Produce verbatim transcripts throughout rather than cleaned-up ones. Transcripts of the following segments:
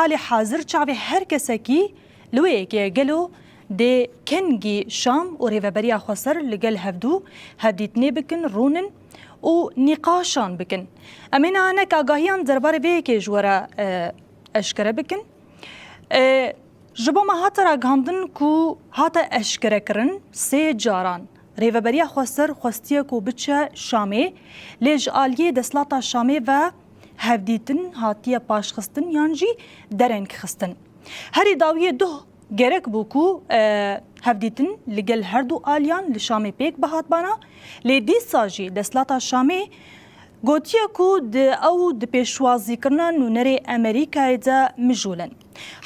Halê hazir çavê her kesekî li wê yekê ye. Gelo dê kengî Şam û Rêveberiya Xweser li gel hevdû hevdîtinê bikin, rûnin û nîqaşan bikin? Em ê niha hinek agahiyan derbarê vê yekê ji we re, e, eşkere bikin. E, ji bo me hate ragihandin ku hate eşkerekirin sê caran Rêveberiya Xweser xwestiye ku biçe Şamê, lê ji aliyê desthilata Şamê ve hevdîtin hatiye paşxistin yan jî dereng xistin. Herî dawiyê duh gerek bû ku, e, hevdîtin li gel her du aliyan li Şamê pêk bihatbana, lê dîsa jî desthilata Şamê gotiye ku di ew di pêşwazîkirina nûnerê Amerîkayê de mijûl in.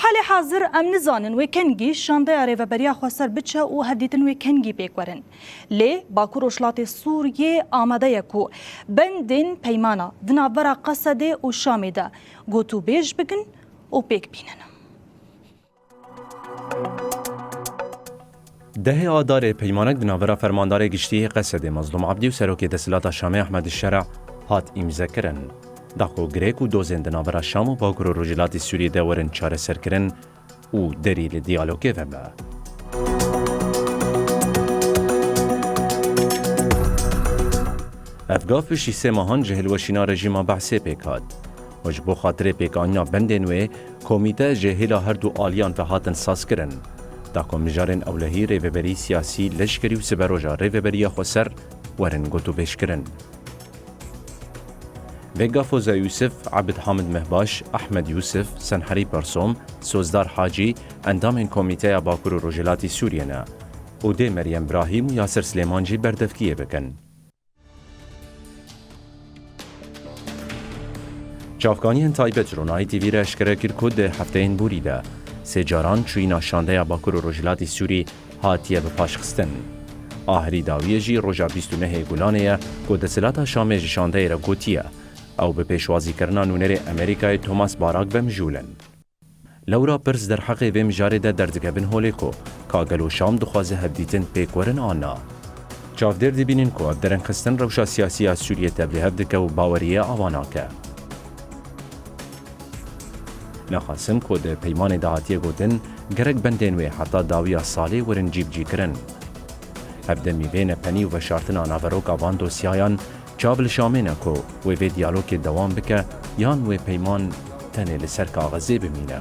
Halê hazir em nizanin wê kengî şandeya Rêveberiya Xweser biçe û hevdîtin wê kengî pêk werin. Lê Bakur Rojhilatê Sûriyê amade ye ku bendên peymana di navbera Qesedê û Şamê de gotûbêj bikin û pêk bînin. Dehê Adarê peymanek di navbera Fermandarê Giştî yê Qesedê Mezlûm Ebdî û Serokê Desthilata Şamê Ehmed Şera hat îmzekirin. Da ku girêk û dozên di navbera Şam û Bakur û Rojhilatê Sûriyê de werin çareserkirin û derî li diyalogê vebe. Ev gav piştî sê mehan ji hilweşîna rejîma Behsê pêk hat. û ji bo xatirê pêkanîna bendên wê, komîte ji hêla her du aliyan ve hatin sazkirin, da ku mijarên ewlehî, rêveberî siyasî, leşkerî û siberoja Rêveberiya Xweser werin gotûbêjkirin. Vê gafo Zey Yûsif, Ebid Hamid Mehbaş, Ehmed Yûsif, Senherî Bersom, Sozdar Hacî, endamên Komîteya Bakur û Rojhilatî Sûriyê ne û dê Meryem Brahîm û Yasir Silêman jî berdevkiyê bikin. Çavkaniyên taybet Ronahî T V re eşkere kir ku di hefteyên borî de sê caran çûyîna şandeya Bakur û Rojhilatî Sûrî hatiye bipaşxistin. A herî dawiyê jî roja bîst û nehê Gulanê ye ku desthilata Şamê ji şandeyê re gotiye, ew bi pêşwazîkirina nûnerê Amerîkayê Thomas Barak ve mijûl in. Lewra pirs derheqê vê mijarê de derdikevin holê ku ka gelo Şam dixwaze hevdîtin pêk werin an na? Çavdêr dibînin ku ev derengxistin rewşa siyasî ya Sûriyê tevlihev dike û baweriye ava nake. Nexasim ku di peymanê de hatiye gotin, gerek bendên wê heta dawiya salê werin cîbicîkirin. Hevdemî vê nepenî û veşartina naveroka van dosyayan çav li Şamê ne ku wê vê diyalogê dewam bike yan wê peyman tenê li ser kaxizê bimîne.